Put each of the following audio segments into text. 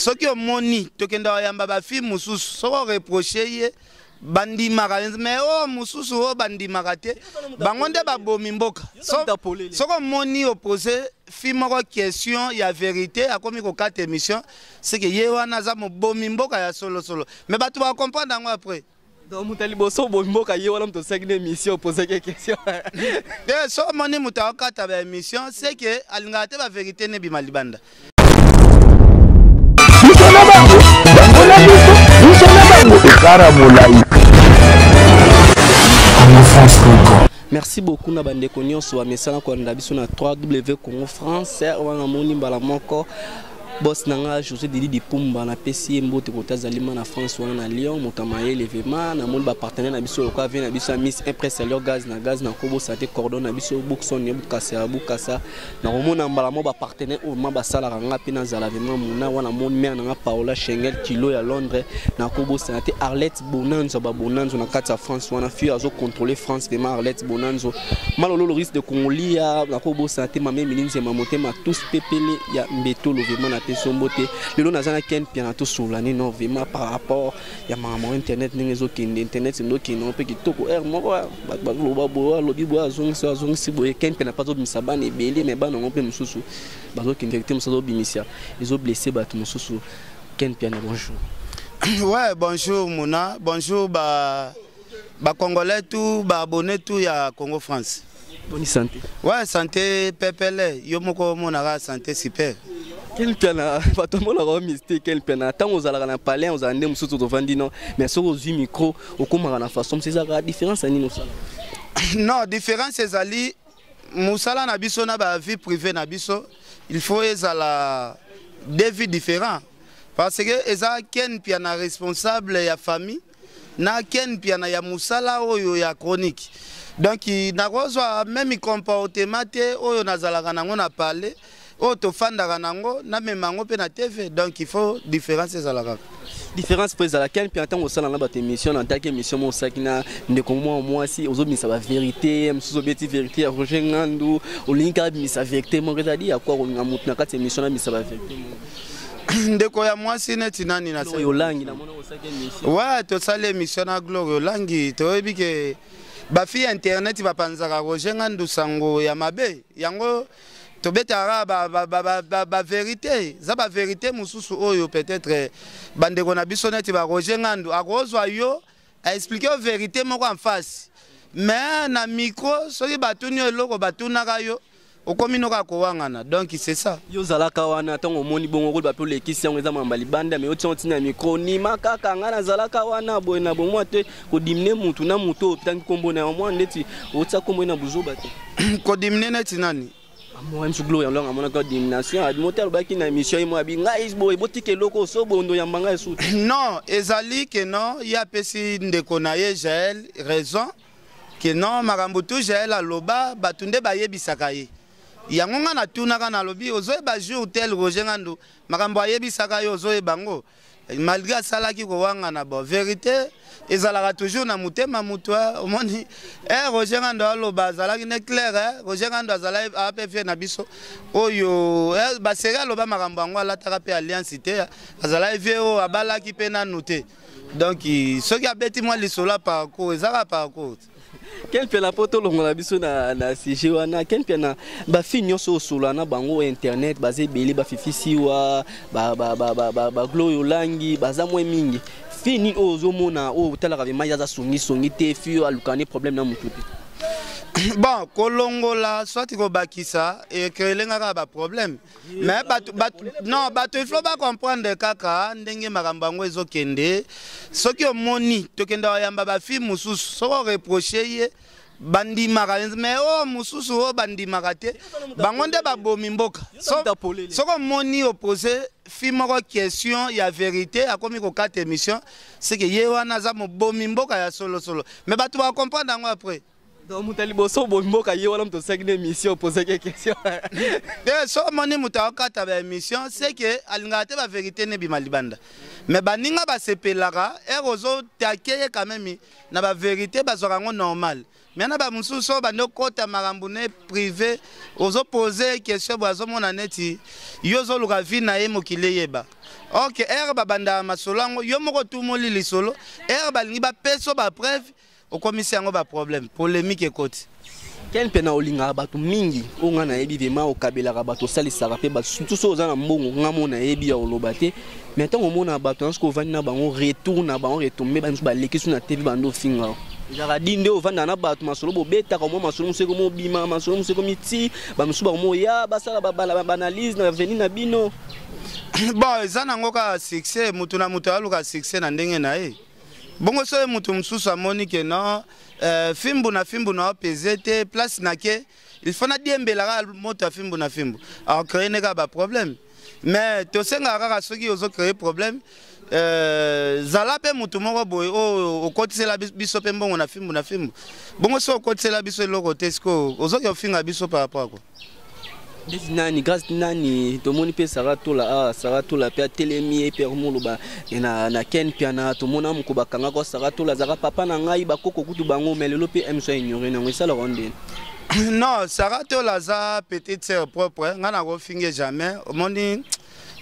Soki omoni tokenda koyamba bafille mosusu, soki oreproche ye, bandimaka. Mais oyo mosusu oyo bandimaka te, bango nde babomi mboka. Soki omoni opose fille moko question ya vérité, akomi kokata émission, c'est que ye wana aza mobomi mboka ya solosolo. Mais bato bacomprendre yango après. Donc moto ya liboso obomi mboka, ye wana moto osalaki na émission, opozaki question. Te, so omoni moto akokata baémission, c'est que alingaka te bavérité nebima libanda. Biso na bango, bango na biso, biso na bango, ekara molai. Congofrance.com. Merci beaucoup na bandeko nyonso bamesana kolanda biso na 3W Congo France. Wana namoni mbala moko boss na nga José Didi Dipumba, napesi ye mbote kota azali ma na France wana na Lyon, moto ya mayele vraiment. Namoni bapartenaire na biso lokola vie na biso ya Miss Impress Alio Gaz na Gaz, na kobosa te cordon na biso Bookson ya Bukasa ya Bukasa. Nakomona mbala moko bapartenaire oyo ma basalaka nga mpe nazala vraiment mona wana. Moni mare na nga Paola Schengel Kilo ya Londres, nakobosana te Arlette Bonanzo, babonanzo na kati ya France wana, fio azocontrôle France vraiment, Arlette Bonanzo Malolo Loris de Kongolia, nakobosana te mame Emili Nzema motema tous pepele ya Mbetolo. Vraiment napesi yo mbote. Lelo naza na Ken Piana, tosola nino vraiment par rapport ya makambo ya internet, ndenge ezokende internet, ndokende mpe kitoko. Heure moko bato bazoloba boye, alobi boye, azongisi, azongisi boye. Ken Piana mpe azobimisa bana ebele, mais bana yango mpe mosusu bazokende te, mosusu azobimisa ezoblesse bato mosusu. Ken Piana, bonjour. Ouais, bonjour Mouna, bonjour ba bacongolais tout, baabonné tout ya Congo France. Boni santé? Ouais, santé pepele, yo moko omonaka, santé super. Ken Piana, bato amonaka o mystère. Ken Piana, ntango ozalaka na palais, ozala nde mosusu tovandi no, mais soki ozwi micro, okomaka na façon mosusu. Ezalaka différence ya nini osala? Non, différence ezali mosala na biso na bavie privée na biso. Il faut ezala deux vies différents, parce que eza Ken Piana responsable ya famille na Ken Piana ya mosala oyo ya chronique. Donc nakozwa même comportement te oyo nazalaka nango na palais, oyo tofandaka nango, namema yango mpe na TV. Donc il faut différence ezala kaka. Différence mpo ezala. Ken Piana, ntango osala na bato émission, na ntaki émission mo osalaki na ndeko mwa mwasi, ozobimisa bavérité mosusu, obeti vérité ya Roger Ngandu, olingi kaka bimisa vérité moko. Ezali ya kwa kolinga motu na kati ya émission nabimisa bavérité moko? Ndeko ya mwasi neti nani na? Oyo Olangi, namona osalaki émission. Ouais, tosali émission na Gloire Olangi. Toyebi ke bafille internet bapanzaka Roger Ngandu sango ya mabe. Yango tobetaka bavérité, eza bavérité mosusu oyo peut-être bandeko na biso neti baroger Ngandu akozwa yo aexplike yo vérité moko en face, mais na micro soki batuni yo eloko batunaka yo, okomi noka kowangana. Donc c'est ça. Yo ozalaka wana ntango omoni bongo koloba mpe olekisi yango, eza mamba libanda, mais otia ntina micro nima kaka. Ngai nazalaka wana boye na bomwa te kodimine mutu na mutu oyo otangi nkombo na yango mwa ndeti otia nkombo ye na buzoba te. Kodimine neti nani? Moi misu Gloire Yango amonaka diminution mote, alobaki na émission ye mo abi ngai boye, botika eloko so bondo yamba ngai esu. Non, ezali ke non, ye apesi ndeko na ye Jael raison ke non, makambo tu Jael aloba, bato nde bayebisaka ye yango. Nga natunaka, nalobi: ozoyeba jour tel Roger Ngandu makambo ayebisaka yo, ozoyeba yango? Malgré asalaki kowangana, bon, vérité ezalaka toujours na motema motu. Omoni Roger Ngando aloba, azalaki ne clair. Roger Ngando azalaki ape vie na biso oyo baseri aloba makambo yango, alataka mpe alliance te, azalaki vie oyo abalaki mpe nanu te. Donc soki abeti mwa lisolo ya parcours, ezaka parcours. Ken Piana, mpo tolongola biso na sujet wana, Ken Piana, bafille nyonso osola na bango internet baza ebele, bafifi siwa, baglory Olangi, baza mwa mingi. Fille nini oyo ozomona oyo otalaka vraiment ye aza songisongi te, fille oyo alukani problème na motu te? Bon, kolongola soit kobakisa ekrele kaka baproblème. Mais bato, bato, non, bato il faut bacomprendre kaka ndenge makambo yango ezokende. Soki omoni tokenda koyamba bafille mosusu, soki oreproche ye, bandimaka. Mais oyo mosusu oyo bandimaka te, bango nde babomi mboka. Soki omoni opose fille moko question ya vérité, akomi kokata émission, c'est que ye wana aza mobomi mboka ya solosolo. Mais bato bacomprendre yango après. Donc moto ya liboso obomi mboka, ye wana moto osalaki na émission, opozaki question. Te, so omoni moto akokata baémission, c'est que alingaka te bavérité nebima libanda. Mais baninga basepelaka ere ozotake ye quand même na bavérité, bazwaka yango normal. Mais na bamosusu oyo bandi okota makambo ne privé, ozopose question boye, azomona neti yo ozoluka vie na ye, mokili eyeba. Ok, ere babandaka masolo yango, yo moko otumoli lisolo, ere balingi bapesa bapreuve, okomisi yango baproblème, polémique ekoti. Ken mpe na olingaka bato mingi oyo ngai nayebi, vraiment okabelaka bato, osalisaka mpe bato, surtout soki oza na mbongo. Nga mo nayebi ya koloba te, mais ntango omona bato nyonso ovandi na bango, retour na bango, retombe, bamosusu baleki so na TV, bando ofinga. Ezalaka di nde ovandaka na bato, masolo bobetaka mwa masolo mosusu ekomi obima, masolo mosusu ekomi ti bamosusu bakomoya basala baanalyse na veni na bino. Bon, eza nango kaka succès. Motu na moto aluka succès na ndenge na ye. Bongo soki moto mosusu amoni ke non, fimbu na fimbu na opese te place na ke, il faut nadiembelaka moto ya fimbu na fimbu, acréer ne kaka baproblème. Mais tosengaka kaka, soki ozocréer problème, zala mpe motu moko boye oyo okotisela biso mpe mbongo na fimbu na fimbu. Bongo soki okotisela biso eloko te, sikoyo ozoki ofinga biso par rapport à quoi? Ndeti nani, grâce nani? Tomoni mpe Sara Tola, awa Sara Tola mpe atelemi ye mpe moloba na Ken Piana. Tomona moko bakangaka Sara Tola, azalaka papa na ngai, bakoko kutu bango, mais lelo mpe mso ignore nango, esalaka ndeni? Non, Sara Tola aza petite sœur propre. Ngai nakofinge jamais. Omoni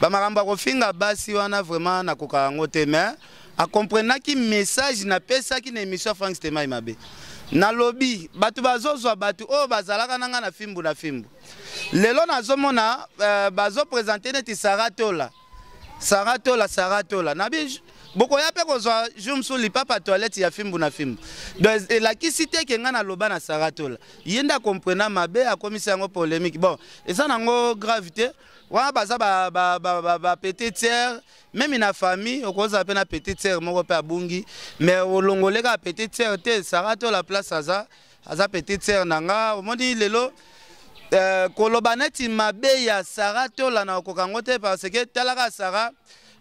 bamakambo ya kofinga basi wana, vraiment nakoka yango te. Mais akomprenaki message napesaki na émission ya Frank Stemai mabe. Nalobi bato bazozwa bato oyo bazalaka na ngai na fimbu na fimbu. Lelo nazomona bazoprésente neti Sara Tola, Sara Tola, Sara Tola. Nabi bokoya mpe kozwa jour mosusu lipapa toilette ya fimbu na fimbu. Donc elakisi te ke ngai naloba na Sara Tola. Ye nde akomprena mabe, akomisi yango polémique. Bon, eza nango grave te. Wana baza bapetite sœur. Même na famille, okozala mpe na petite sœur moko mpe abungi, mais olongole kaka petite sœur te. Sara Tola, place aza, aza petite sœur na nga. Omoni lelo, koloba neti mabe ya Sara Tola, na okoka yango te, parce que talaka, Sara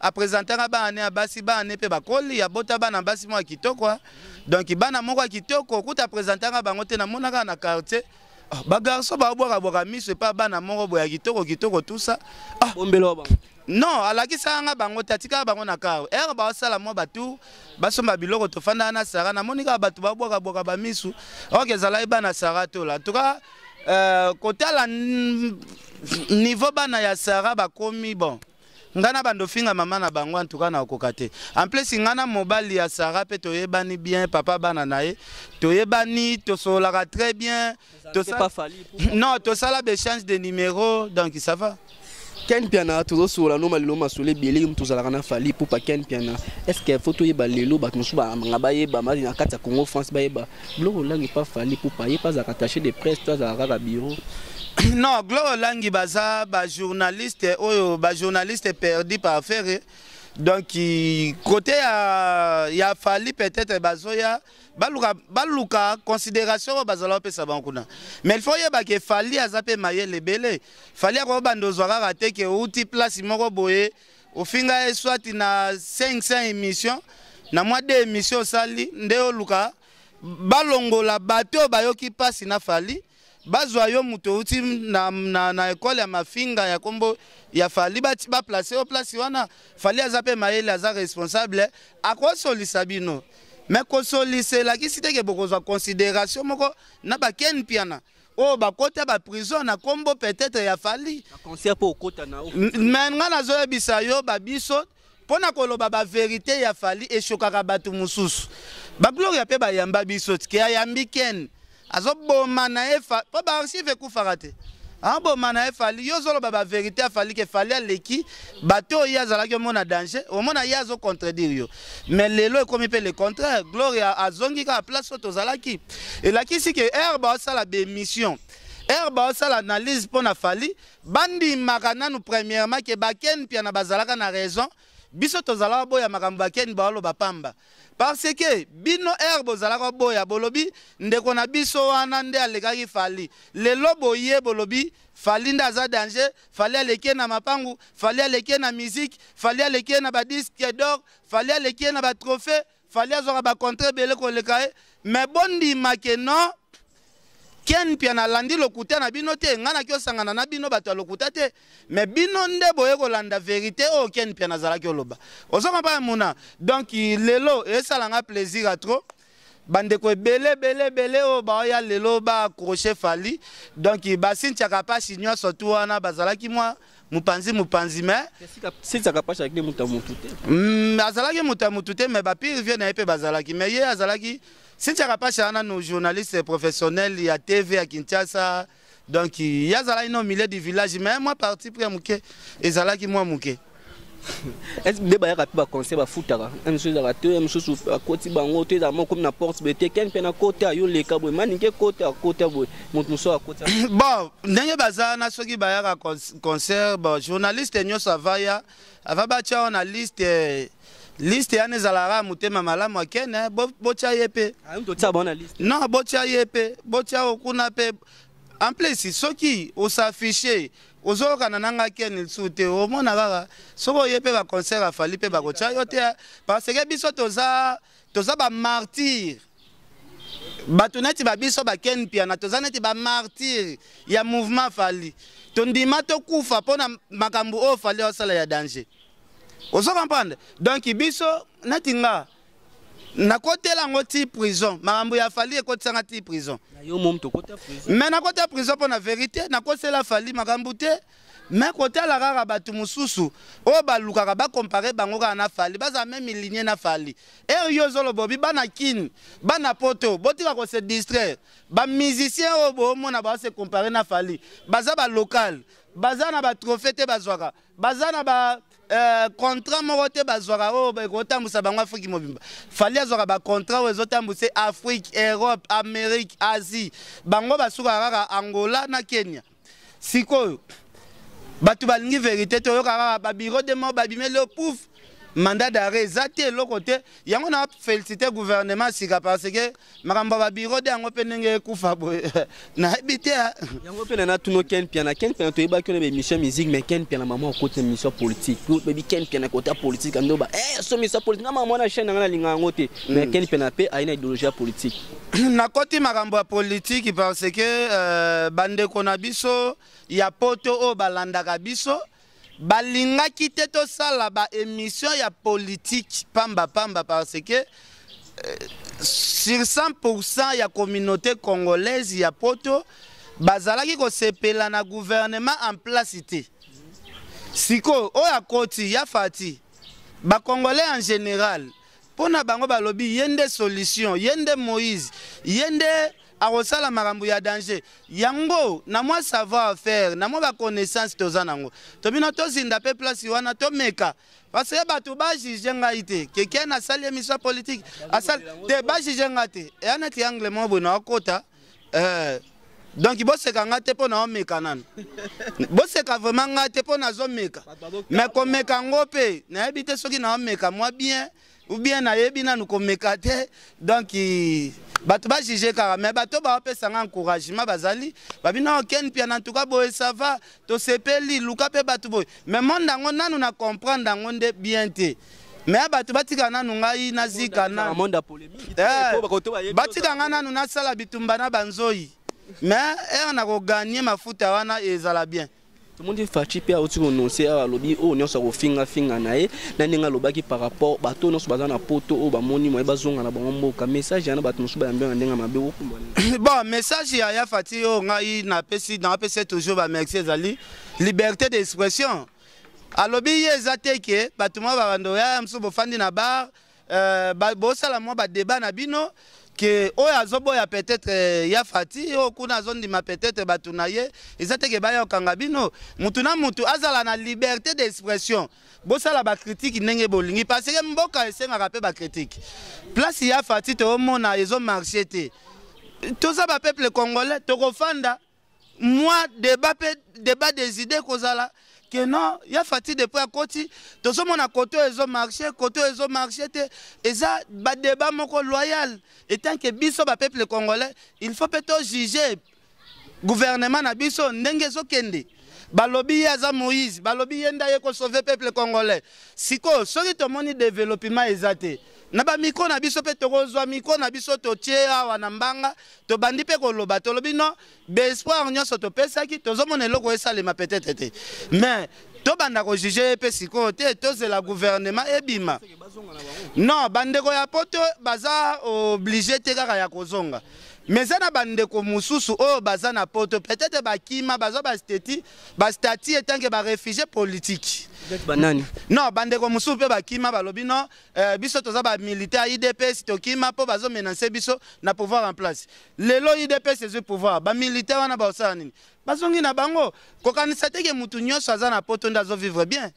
apresentaka bana ne ya basi, bana ne mpe bakoli, abota bana basi moko ya kitoko. Donc bana moko ya kitoko kuta apresentaka bango te. Namonaka na quartier, ah, bagarçon babwakabwaka miso epa bana moko boye ya kitoko kitoko, tout ça. Ah, bombelo bango. Non, alakisaka nga bango te, atikaka bango na kar ere baosala mwa batour, basomba biloko. Tofandaka na Sara, namoni kaka bato babwakabwaka bamisu ok, ezalaki bana Sara Tola. En tout cas, kotala niveau bana ya Sara bakomi, bon, ngai na bando finga mama na bango, en tout cas nakoka te. En plus, ngai na mobali ya Sara mpe toyebani bien, papa bana na ye toyebani, tosololaka très bien. Non, tosala baéchange de numéro, donc ça va. Ken Piana, tozosola no malelo, masolo ebele. Yo moto ozalaka na Fally Ipupa, Ken Piana, est ce que faut toyeba lelo, bato mosusu banga bayeba na kati ya Congo France, bayeba biloko olangi pa Fally Ipupa, ye mpe azalaka attaché de presse to azalaka kaka bureau? Non, Gloire Olangi baza bajournaliste oyo, bajournaliste perdu par affaire. Donc côté ya Fally, peut-être bazoya baluka, baluka considération oyo bazala bapesa bango kuna. Mais il faut oyeba ke Fally aza mpe mayele ebele. Fally akobanda ozwa kaka te ke outi place moko boye, ofinga ye soit na 500 émission, na mwa deux émission osali nde oluka balongola bato oyo bayoki mpasi na Fally, bazwa yo moto outi na ekole ya mafinga ya nkombo ya Fally, baplace yo place wana. Fally aza mpe mayele, aza responsable, akosolisa bino. Mais kosolisa elakisi te ke bokozwa considération moko na baKen Piana oyo bakota baprison na nkombo peut-être ya Fally. Concert mpo okota na Mais nga nazoyebisa yo, babiso mpo na koloba bavérité ya Fally eshokaka bato mosusu. Bagloria mpe bayamba biso ke ayambi Ken, azoboma na ye mpo baarchive ekufaka te. Aboma na ye Fally. Yo ozoloba bavérité ya Fally ke Fally aleki bato oyo ye azalaki, omona danger, omona ye azocontredire yo. Mais lelo ekomi mpe le contraire, Gloria azongi kaka place oyo tozalaki. Elakisi ke ere baosala baémission, ere baosala analyse mpo na Fally, bandimaka nanu premièrement ke baKen Piana bazalaka na raison. Biso tozalaka boya makambo baKen baoloba pamba, parce que bino ere bozalaka boya, bolobi ndeko na biso wana nde alekaki Fally. Lelo boye bolobi Fally nde aza danger, Fally aleki ye na mapangu, Fally aleki ye na musique, Fally aleki ye na badisque d'or, Fally aleki ye na batrophée, Fally azwaka bacontrat ebele koleka ye. Mais bondima ke non, Ken Pia nalandi lokuta na bino te. Ngai naki osangana na bino bato ya lokuta te, mais bino nde boye kolanda vérité oyo Ken Pia nazalaki oloba. Ozonga mpa ya muna. Donc lelo esalanga plaisir ya trop. Bandeko ebele ebele ebele oyo baoya lelo baaccroche Fally, donc basintiaka mpasi nyonso tu wana bazalaki mwa mopanzi mopanzi, mais Sintiaka mpasi azalaki moto ya motu te. Azalaki moto ya motu te, mais bapire vie na ye mpe bazalaki, mais ye azalaki Sintiaka mpasi wana no journaliste professionnel ya TV ya Kinshasa. Donc ye azalaki no milieu du village, mais mwa parti pris ya moke ezalaki mwa moke. Nde bayaka mpe baconseil bafutaka mosusu ezalaka te, mosusu akoti bango te, ezala moko komi na porte boye te, ken mpe na kota yo leka boye, maninge kota akota boye, moto mosusu akota. Bon, ndenge baza wana, soki bayaka concert, bon, journaliste nyonso avaya ava batya wana liste, liste wana ezalaka motema malamu akene botya ye mpe. Totia bango na liste. Non, botya ye mpe, botya okuna mpe. En plus, soki osaffiche, ozokana na nga ken lisusu te, omona kaka soki oye mpe baconcert a Fally mpe bakotya yo te, parce que biso toza bamartyr. Bato neti babiso baken Piana, toza neti bamartyr ya mouvement Fally. Tondima tokufa mpona makambo oyo Fally osala ya danger, ozo comprendre? Donc biso neti nga nakotela yango ti prison. Makambo ya Fally ekotisanga ti prison. Yo moom tokota prison. Mais nakota prison mpo na vérité. Nakosela Fally makambo te, mais kotala kaka bato mosusu oyo balukaka bacompare bango kaka na Fally, bazala même ligne na Fally. Ere yo ozoloba obi bana Kini, bana Poto, botika kose distraire. Bamusicien oyo boomona baose compare na Fally, baza balocal, baza na batrophée te, bazwaka, baza na ba contrat moko te bazwaka oyo ekotambusa bango Afrique mobimba. Fally azwaka bacontrat oyo ezotambwisa Afrique, Europe, Amérique, Asie. Bango basukaka kaka Angola na Kenya. Sikoyo bato balingi vérité te, oyoka kaka babureau de mort babimeli yo, pouf, mandat d'arrêt eza te, eloko te. Yango na félicité gouvernement sika, parce que makambo ya babureau de yango mpe ndenge ekufa boye, nayebi te. Yango mpe na tuno Ken Piana. Ken Piana, toyebaki wana baémission musique, mais Ken Piana mama akoti na émission politique. Bayebi Ken Piana kota politique, ando ba so émission politique nga mama na chaîne nanga nalinga yango te, mais Ken Piana mpe aye na idéologie ya politique. Nakoti makambo ya politique parce que bandeko na biso ya Poto oyo balandaka biso balingaki te tosala baémission ya politique pamba pamba, parce que sur 100% ya communauté congolaise ya Poto bazalaki kosepela na gouvernement en place te. Sikoyo oyo akoti ya Fati, bacongolais en général, mpo na bango balobi ye nde solution, ye nde Moïse, ye nde akosala makambo ya danger. Yango na mwa savoir faire, na mwa baconnaissance toza nango, tobino tozinda mpe place wana, tomeka, parce que bato bajuge ngai te keke nasali émission politique asali te, bajuge ngai te. Eya neti angle moko boye naokota, donc boseka ngai te mpo naomeka nanu. Boseka vraiment ngai te mpo nazomeka, mais komeka yango mpe nayebi te soki naomeka mwa bien ou bien nayebi nanu komeka te. Donc bato bajuge kaka, mais bato baopesanga encouragement bazali babina Ken Piana, en tout cas boye ça va, tosepeli, luka mpe bato boye. Mais monde yango nanu na comprendre yango nde bien te, mais bato batika nanu ngai nazika nanu, batika ngai nanu nasala bitumba na banzoi, mais ere na koganye mafuta wana ezala bien. Tomondi Fatshi mpe auti koannoncer awa, alobi oyo nyonso akofingafinga na ye na ndenge alobaki par rapport bato nyonso baza na Poto oyo bamoni moye bazonga na bango mboka. Message yana bato mosusu bayambi na ndenge mabe, okumba? Bon, message ya Fatshi oyo ngai napesi, napesi toujours bamerci, ezali liberté d'expression. Alobi ye eza te ke bato mwa babando ya mosusu bofandi na bar, bosala mwa badébat na bino ke oyo azoboya peut-être ya Fati, oyo kuna azondima peut-être bato na ye, eza te ke baya kokanga bino. Mutu na mutu azala na liberté d'expression, bosala bacritique ndenge bolingi, parce que mboka esengaka mpe bacritique. Place ya Fati toomona ezomarche te, toza bapeuple congolais, tokofanda mwa débat mpe débat des idées kozala ke non, ya Fati depuis akoti tozomona koto ezomarche, koto ezomarche te. Eza badébat moko loyal. Etant ke biso bapeuple congolais, il faut mpe tojuge gouvernement na biso ndenge ezokende. Balobi ye aza Moïse, balobi ye nde aye kosauve peuple congolais. Sikoyo soki tomoni développement eza te na bamicro na biso, mpe tokozwa micro na biso, totie awa na mbanga, tobandi mpe koloba, tolobi non, baespoir nyonso topesaki, tozomona eloko esalema peut-être te, mais Tobanda kojuger ye mpe sikoyo te, tozela gouvernement ebima. Non, bandeko ya poto baza obligé te kaka ya kozonga, mais eza na bandeko mosusu oyo baza na poto, peut-être bakima, bazwa bastatut etanke baréfugié politique. Banani? Non, bandeko mosusu mpe bakima, balobi non, biso toza bamilitaire UDPS, tokima mpo bazomenacer biso na pouvoir en place. Lelo UDPS ezwi pouvoir, bamilitaire wana baosala nini? Bazongi na bango. Kokanisa teke mutu nyonso aza na poto nde azovivre bien.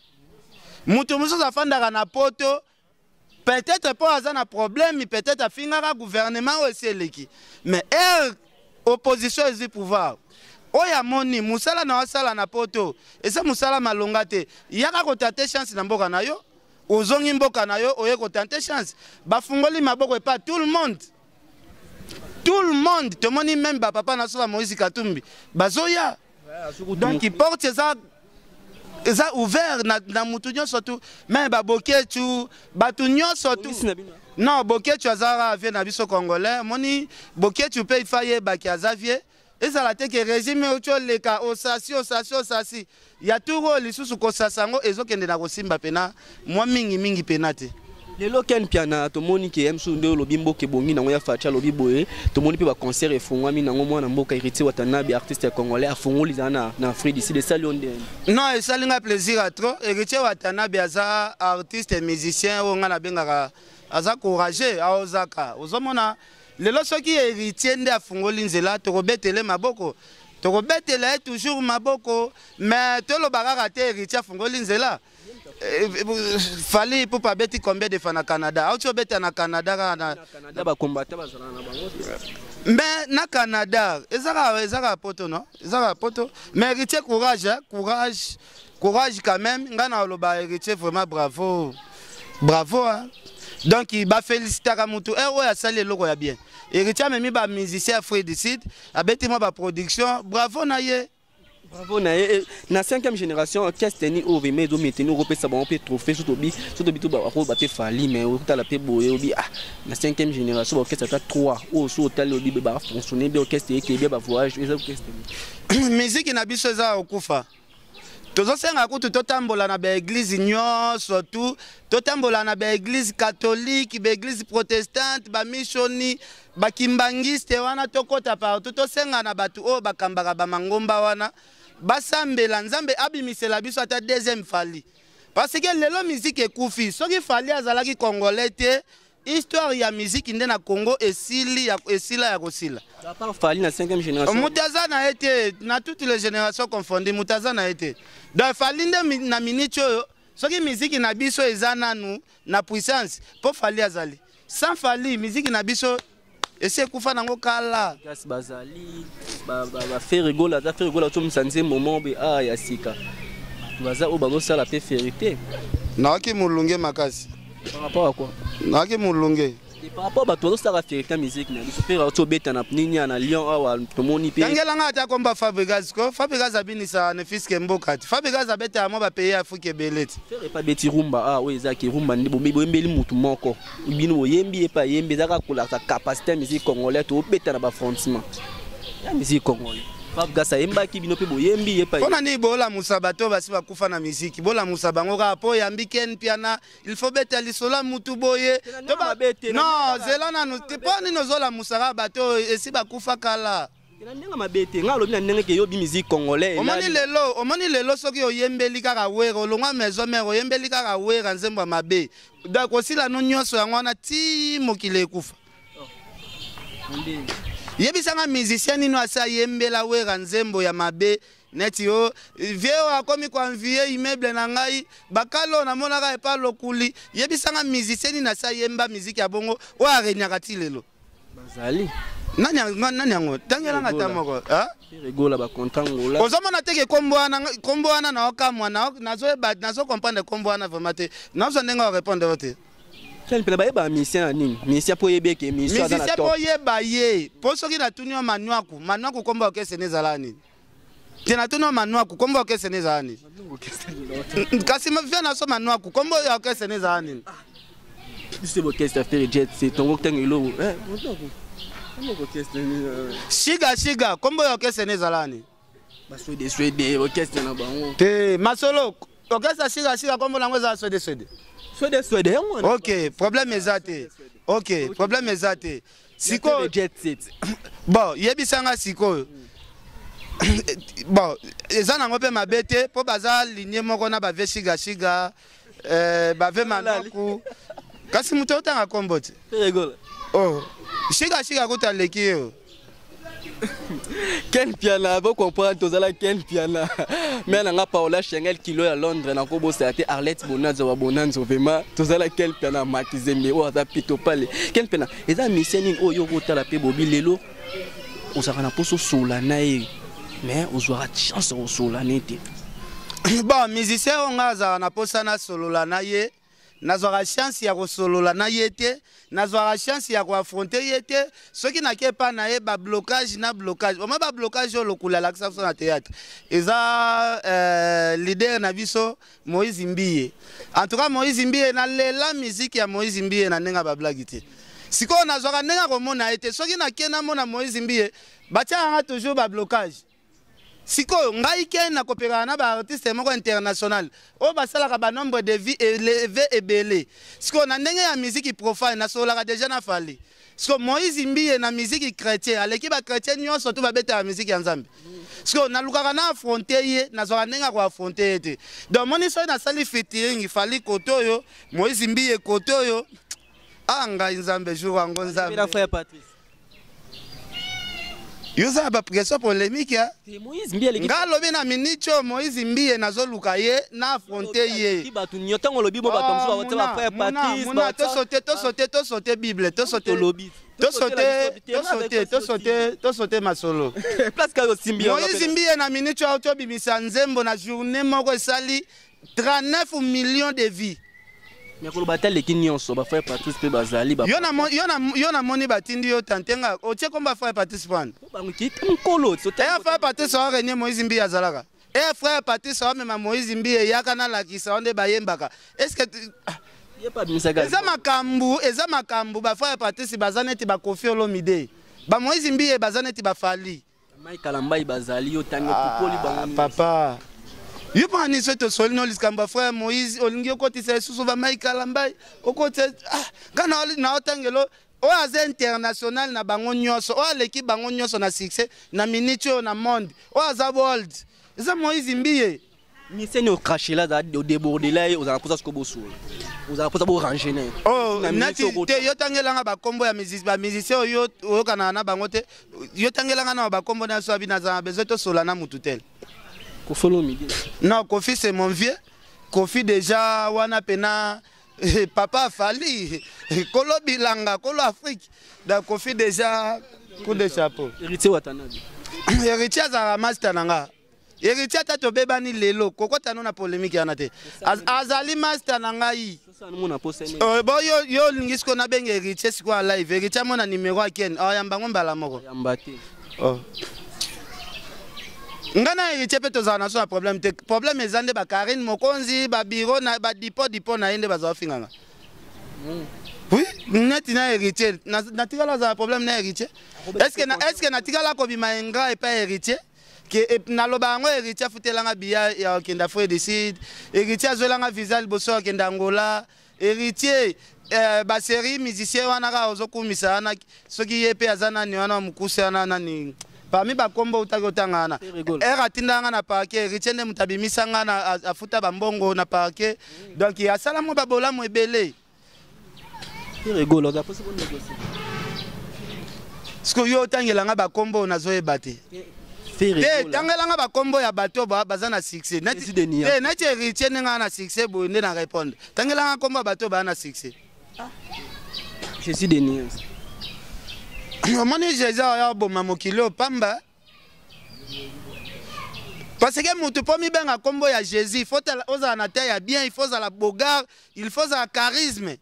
Mutu mosusu afandaka na poto peut-être mpo aza na problème, peut-être afingaka gouvernement oyo esi eleki. Mais ere opposition ezwi pouvoir, oyo amoni mosala na asala na poto eza mosala malonga te, yaka kotenter chance na mboka na yo. Ozongi mboka na yo, oye kotenter chance, bafungoli maboko epa tout le monde, tout le monde. Tomoni même bapapa na so ba Moïse Katumbi bazoya. Donc porte eza ouvert na mutu nyonso tu, même baBoketu, bato nyonso tu. Non, Boketu azalaka vieux na biso congolais. Omoni, Boketu mpe ifa yebaki aza vieux. Ezala te ke régime oti oleka, osasi, osasi, osasi ya tour oyo lisusu kosasa yango ezokende na kosimba mpena mwa mingimingi mpena te. Lelo Ken Piana, tomoni ke msu nde olobi mboka ebongi nango ya Fatshi. Alobi boye, tomoni mpe baconcert efungwami nango. Mwana mboka Héritier Watanabe, artiste ya congolais, afungoli zala na Afrique du Sud. Esali yo ndenge? Non, esali nga plaisir ya trop. Héritier Watanabe aza artiste musicien oyo ngai nabengaka aza courageux, aozaka. Ozomona lelo soki Héritier nde afungoli nzela, tokobetele maboko, tokobetela ye toujours maboko. Mais toloba kaka te Héritier afungoli nzela. Fally Ipupa abeti combien de fois na Canada? Auti obeta na Canada kaka na Canada, bakombata bazala na bango. Mais na Canada eza kaka poto, non, eza kaka poto. Mais Héritier, courage, hein? Courage, courage quand même. Ngai na oloba Héritier, vraiment bravo, bravo, hein? Donc bafélicitaka motu ere oyo asali eloko ya bien. Héritier amemi bamusicien Afrique du Sud, abeti mwa baproduction, bravo na ye. Bravo na ye. Na cinquième génération, orchestre ni oyo vraiment ezomaintenir, okopesa bango mpe trophée. So tobi to bakoba mpe Fally, mais otala mpe boye, obi ah, na cinquième génération baorchestre ata 3 oyo so otali, obi bafonctionne bien, orchestre ekeye bien, bavoyage, eza orchestre? Miziki na biso eza kokufa. Tozosenga kutu totambola na baéglise nyonso tu, totambola na baéglise catholique, baéglise protestante, bamishoni, bakimbangiste wana, tokɔta partout. Tosenga na bato oyo bakambaka bamangomba wana, basambela Nzambe abimisela biso ata deuxième Fally, parce que lelo miziki ekufi. Soki Fally azalaki congolais te, histoire ya miziki nde na Congo esili ya, esila ya kosila. À part Fally na cinquième génération? Moto aza na ye te. Na toutes les générations confondues, moto aza na ye te. Donc Fally nde na minute oyo, soki miziki na biso eza nanu na puissance, mpo Fally azali. Sans Fally, miziki na biso esi ekufa nango kala. Kasi bazali baFerre Gola, aza Ferre Gola, ozomisa nzembo mo be a ya sika. Bato baza oyo bazosala mpe Ferre te. Naoki molunge makasi. Par rapport à quoi? Naoki molunge. Et par rapport bato bazosala Ferre te, musique na biso, Ferre auti obeta na nini ya na Lyon awa, tomoni mpe. Tangelanga ata komba Fabregas ko. Fabregas abinisa ne fiske mboka ti. Fabregas abetaka mwa bapays ya Afrique ebele ti. Ferre epa beti rumba ah, oyo ezaki rumba nde boyembeli mutu moko, bino boyembi, epa yembi, ezaka kolakisa capacité ya musique congolais. Tobeta na baaffrontement ya musique congolais. Fabregas ayembaki, bino mpe boyembi, epa. Mpo na nini bolamusa bato oyo basi bakufa na miziki? Bolamusa bango kaka mpo oyambi Ken Piana, il faut beta lisolo ya mutu boye. Na ndenge mabe te, na Non, zela nanu te. Mpo nini ozolamusa kaka bato oyo esi bakufa kala? Na ndenge mabe te, ngai alobi na ndenge ke yobi musique congolais. Omoni lelo, omoni lelo, soki oyembeli kaka Wera, olongwa Maison Mère, oyembeli kaka Wera nzembo ya mabe, donc osila no nyonso yango wana ti mokili ekufa. Yebisanga musicien nino asi ayembela Wera nzembo ya mabe neti o vieux oyo akomi koenvier immeuble na ngai, bakalo oyo namonaka epa lokuli. Yebisanga musicien nini asi ayemba miziki ya bongo oyo aregnaka ti lelo? Bazali. Nani nani yango? Tangelanga ata moko, ah? Ferre Gola, bacontra ngola. Ozomona teke kombo wana, kombo wana naokamwa, nazoyeba, nazocomprendre kombo wana vraiment te. Nazwa ndenge orépondre yo te. Ken mpena bayeba musicien na nini? Musicien mpo oyebi eke musicien aza na musicien mpo top. Oyeba ye mpo soki natuni yo Manuaku, Manuaku kombo ya orchestre ezala nini? Te, natuni yo Manuaku, kombo ya orchestre ezala nini? Kasi vieux na so Manuaku, kombo ya orchestre ezala nini? Biso orchestre Ferre Jet c'est tongo ntango eloko. Orchestre? Shiga Shiga, kombo ya orchestre ezala nini? Baswede Swede, orchestre na bango. Te, masolo. Orchestre shika shika kombo nango eza swede swede. Swede swede yango wana. Ok, problème eza te. Ok, problème eza te. Sikoyo jet set. Bon, yebisanga sikoyo. Bon, eza nango mpe mabe te mpo baza ligne moko na bave shigashiga, bave manaku, kasi moto otanga kombo te. Rigola. Oh, shigashiga kuta aleki yo. Ken Piana, bo comprendre tozala Ken Piana. Mais nanga Paola Chengel kilo ya Londres na ko bosa te Arlette Bonanzo wa Bonanzo vraiment tozala Ken Piana Makizembe o aza pito pale. Ken Piana eza mission nini oyo ko tala pe bobi lelo ozaka na poso sola na ye mais ozwaka chance ko sola nete. Bon, musicien oyo nga azalaka na posa na solola na ye, nazwaka chance ya kosolola na ye te, nazwaka chance ya koaffronter ye te. Soki nake epa na ye, bablocage na blocage, oma bablocage oyo lokula alakisa biso na théâtre eza leader na biso Moïse Mbiye. En tout cas Moïse Mbiye, nalela musique ya Moïse Mbiye na ndenge ya bablagi te. Sikoyo nazwaka ndenge ya komona ye te. Soki nake namona Moïse Mbiye, batiaka nga toujours bablocage. Sikoyo ngai ke nakopekaka na baartiste moko international oyo basalaka banombre de vie élevé ebele. Sikoyo na ndenge ya musique profane, nasololaka déjà na Fally. Sikoyo Moïse Mbiye na musique chrétien aleki bachrétien nyonso to babetaka musique ya Nzambe. Sikoyo nalukaka na affronter ye, nazwaka ndenge ya koaffronter ye te. Donc moni soki nasali featuring Fally kote oyo, Moïse Mbiye kote oyo, ah ngai Nzambe jour yango Nzambe. Na frère Patrice. Yo oza na bapression polémique ya Moïse Mbiye aleki. Nga alobi na minute oyo Moïse Mbiye nazoluka ye na affronter ye. Ki bato nyo ntango olobi bo bato mosusu batia ba frère Patrice. Muna tosote tosote tosote Bible tosote. Tolobi. Tosote tosote tosote tosote masolo. Place kaka osimbi yango. Moïse Mbiye na minute oyo tobimisa nzembo na journée moko esali 39 millions de vues. Mais koloba ata leki nyonso ba frère Patrice mpe bazali ba Yo na yo na yo namoni batindi yo tantenga otie komba frère Patrice pwana. Bango ki nkolo. Eh frère Patrice oyo renier Moïse Mbiye azalaka. Eh frère Patrice oyo mema Moïse Mbiye yaka nalakisa oyo nde bayembaka. Est-ce que ye pa bimisaka eza makambo, eza makambo ba frère Patrice baza neti ba Koffi Olomide. Ba Moïse Mbiye baza neti ba Fally. Mike Kalambayi bazali yo tango pupoli bango nyonso. Papa. Yo mpo nini soki tosoli no likambo ya frère Moïse olingi okotisa lisusu ba Mike Kalambayi okotisa, ah nga na otangelo oyo aza international na bango nyonso, oyo aleki bango nyonso na succès na minute oyo na monde, oyo aza world eza Moïse Mbiye. Miseni okrachela aza odébordela ye, ozala mposa siko bosola, ozala mposa borange na ye. Oh, Na nati minute te yo tangelanga bakombo ya bamusicien oyo oyokanaka na bango te, yo tangelanga na bakombo na so abi nazala besoin tosola na mutu tel. Koffi Olomide. Non, Koffi c'est mon vieux. Koffi déjà wana pena papa Fally kolo bilanga kolo Afrique. Donc Koffi déjà coup de chapeau. Héritier Watanabe. Héritier azala master nanga. Héritier ata tobebani lelo kokota no na polémique yana te. Azali master na ngai. Bon yo yo olingi siko nabenga Héritier siko ya live. Héritier amona numéro ya Ken. Oh yamba ngo mbala moko. Yamba te. Oh. Nga na Héritier pe tozala na so na problème te. Problème eza nde ba Karine Mokonzi, ba bureau na ba dipo dipo na ye nde bazala finganga. Oui, neti na Héritier. Na tikala za problème na Héritier. Est-ce que na tikala kobima ingrat et pas Héritier? Ke naloba yango Héritier afutelanga biya ya okende Afrique du Sud, Héritier azwelanga visa liboso ya okende Angola, Héritier ba série musicien wana kaka ozokumisa wana soki ye pe aza nani wana mokuse wana nani parmi bakombo outaki otanga wana. C'est rigolo. Er atindanga na parquet, Héritier nde moto abimisanga na afuta bambongo na parquet. Donc asala mwa babolamu ebele. C'est rigolo, oza posa bonégocier. Parce que yo otangelanga bakombo nazoyeba te. Ferre Te, Gola. tangelanga bakombo ya bato ba baza na succès. Neti Jésus de Nia. te, neti Héritier ndenge aza na succès boye nde na répondre. Tangelanga kombo ya bato ba na succès. Jésus de Nia. Omoni Jésus oyo aboma mokili oyo pamba. Parce que mutu po mibenga kombo ya Jésus, il faut ozala na taille ya bien, il faut ozala beau gars, il faut ozala charisme.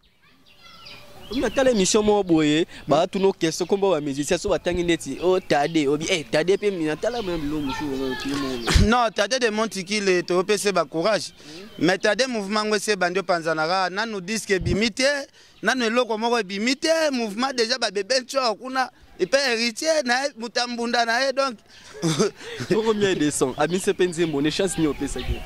Omi atala émission moko boye, ba tuna question kombo ba musicien so batangi neti o Tade, obi Tade pe mina tala mwa bilo mosusu oyo okili moko. Non, Tade de Montikile to opese ba courage. Mais Tade mouvement ngo se bandi opanzanaka nanu disque ebimi te, nanu eloko moko ebimi te, mouvement déjà ba bébé ntsor kuna et pe héritier na ye mutambunda na ye donc. Bongo mia de son, amise pe nzembo ne chance ni opesaki.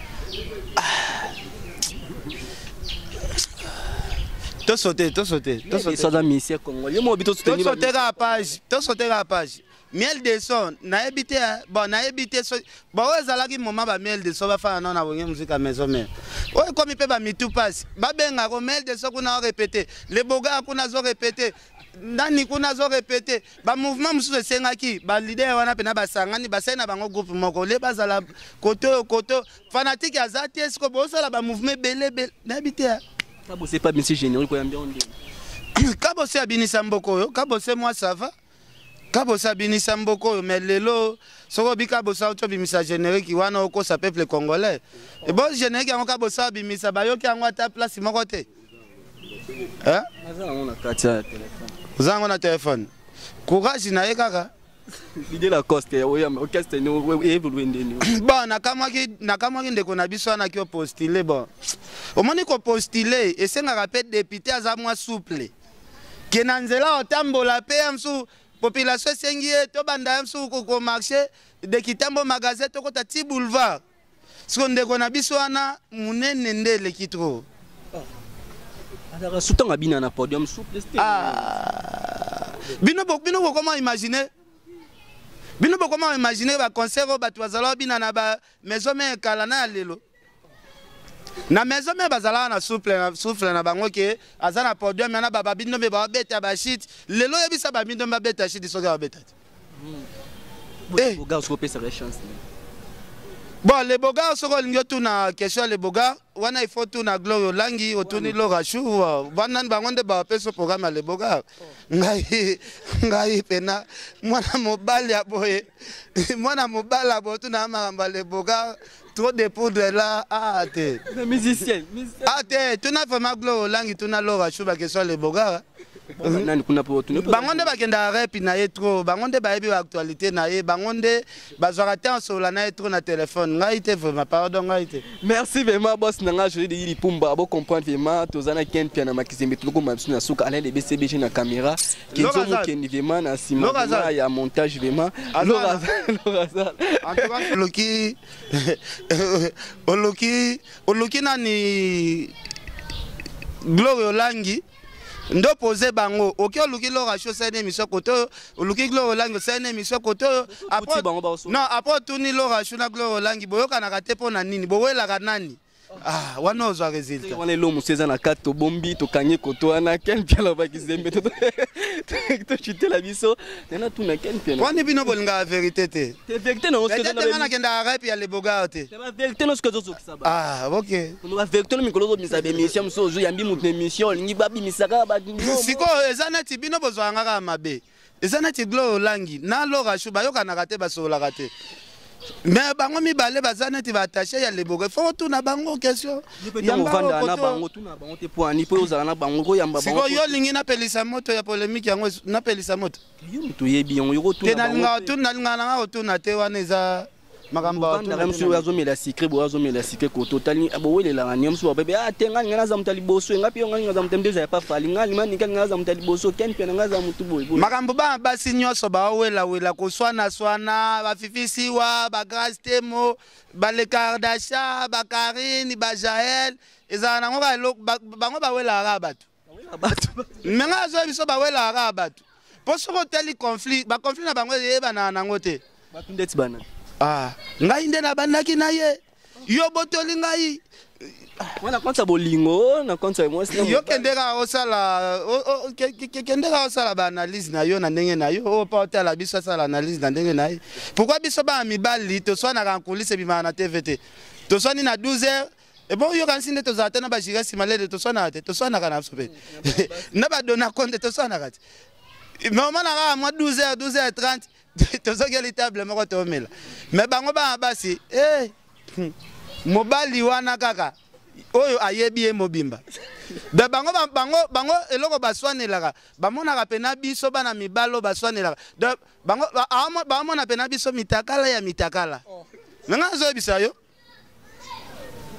Tosote, tosote, tosote. Aza musicien congolais, yo moko tosoutenir. Tosote kaka page, tosote kaka page. Miel de Son, nayebi te, bon, nayebi te. So bon, oyo ezalaki moment ba Miel de Son bafana nao na Wenge Musica Maison Mère. Oyo ekomi mpe bamitu mpasi, babengako Miel de Son kuna orépété, le bogar kuna azorépété, nani kuna azorépété. Bamouvement mosusu esengaki baleader wana mpena basangani, basali na bango groupe moko le bazala kote oyo kote oyo. Fanatique aza te, siko bosala bamouvement ebele ebele, nayebi te. Kabose pa bimisi générique oyambi yango ndenge? Kabose abinisa mboka oyo. Kabose, moi ça va. Kabose abinisa mboka oyo, mais lelo soki obi Kabose auti obimisa générique wana, okosa peuple congolais. Ebo générique yango Kabose abimisa, bayoki yango ata place moko te. Naza yango na kati ya telefone. Oza yango na telefone, courage na ye kaka. Didier Lacoste, orchestre évolue ndeni? Bon, nakamwaki ndeko na biso wana aki opostule. Bon, omoni, kopostule esengaka mpe député aza mwa souple ke na nzela otambola mpe ya mosusu population esengi ye tobanda ya mosusu komarche de Kitambo magasin tokota ti boulevard. Siko ndeko na biso wana monene nde eleki trop. Azalaka sutanga bina na podium souple. Ah. Bino bokoma imagine, bino bokoma imagine baconcert oyo bato bazalaka bina na ba Maison Mère ekala na ya lelo. Na Maison Mère bazalaka na souple na souffle na bango ke aza na podium yana, babindo mpe babeta bashit. Lelo oyebisa babindo mpe babeta shit, soki babeta te. Eh. Bogar soki opesaka chance? Bon, le Bogar, soki olingi otuna question ya le Bogar wana, il faut tuna Gloire Olangi, otuni Lora Chou, banani, bango nde bapesa programme ya le Bogar. Ngai pena mwana mobali ya boye, mwana mobali ya boye, tuna makambo ya le Bogar, trop de poudre là, ah te. Musicien. Ah te, tuna vraiment Gloire Olangi, tuna Lora Chou baquestion ya le Bogar. Nani kuna po otuni? Bango nde bakendaka rep na ye trop, bango nde bayebi baactualité na ye, bango nde bazwaka te osolola na ye trop na telefone. Ngai te, vraiment, pardon, ngai te. Merci vraiment, boss na nga Joli de Lipumba. Bo comprendre vraiment, toza na Ken Pia na Makizembe, tokoma biso na suka. Alain de BCBG na caméra, Kenzo Mukendi vraiment na nsima vraiment ya montage vraiment. Lorazal, Lorazal. En tout cas, oluki nani, Gloire Olangi ndo pose bango. Oki oluki Lora Sho, osali émission kote oyo, oluki Gloire Olangi, osali émission kote oyo. Non, après otuni Lora Sho na Gloire Olangi, boyokanaka te mpo na nini, bowelaka nani? Ah, wana ozwa résultat. Wana elo mosu eza na kati, tobombi, tokangi koto wana. Ken Pia alobaki zembe tochutela biso nana tuna Ken Pia. Wani bino bolingaka vérité te. Vérité nango. Nga nakendaka rep ya Lebogar te. Vérité no soki ezozokisa. Ah, ok. Bavérité no, mikolo ozobimisa baémission mosusu, ozoyambi motu na émission, olingi babimisaka. Sikoyo eza neti bino bozwaka kaka mabe. Eza neti Glo Olangi na Lora Shu bayokanaka te, basololaka te, mais bango mibale baza neti baattaché ya Lebogo. Faut otuna bango question. Ovanda na bango, tuna bango te po ani po ozala na bango koyamba bango. Sikoyo yo olingi napelisa moto ya polémique yango, napelisa moto. Yo moto oyebi yango, yo. Te, nalingaka nanga kotuna te, wana eza makambo. Mosusu azomela sucré boye, azomela sucré koto, otali bowelelaka ni mosusu bapepe. Ah te, ngai aza moto ya liboso, ngai mpe ngai aza moto nde ezala pa Fally, ngai lima nika, ngai aza moto ya liboso, Ken mpe na ngai aza motu boye. Makambo bana basi nyonso baowelawela, koswanaswana, bafifisiwa, bagrace Temo, balekardasha, bakarine, bajael, ezala nango kaka bango bawelaka kaka bato. Me ngai azoya biso, bawelaka kaka bato, mpo soki otali conflit, baconflit na bango eyebanaka nango te. Bato ndeti bana. Ah, ngai nde nabandaki na ye, yo botoli ngai. Wana compte ya bolingo, na compte ya mwasi. Yo kende kaka osala, kende kaka osala baanalyse na yo na ndenge na yo oyo, mpa otala biso asala analyse na ndenge na ye. Pourquoi biso bana mibali toswanaka en coulisse, ebimaka na TV te? Toswani na 12 heures ebo yokanisi nde tozala te na bagiresi malede, toswanaka te, toswanaka na biso mpe na badona konde, toswanaka te. Mais omona kaka mwa 12 heures, 12 heures 30, tozokeli table moko, tomela. Mais bango bana basi, eh, mobali wana kaka oyo ayebi ye mobimba da bango, bango eloko baswanelaka, bamonaka pena biso bana mibali oyo baswanelaka. Donc bango baomona pena biso mitakala ya mitakala. Me ngai nazoyebisa yo,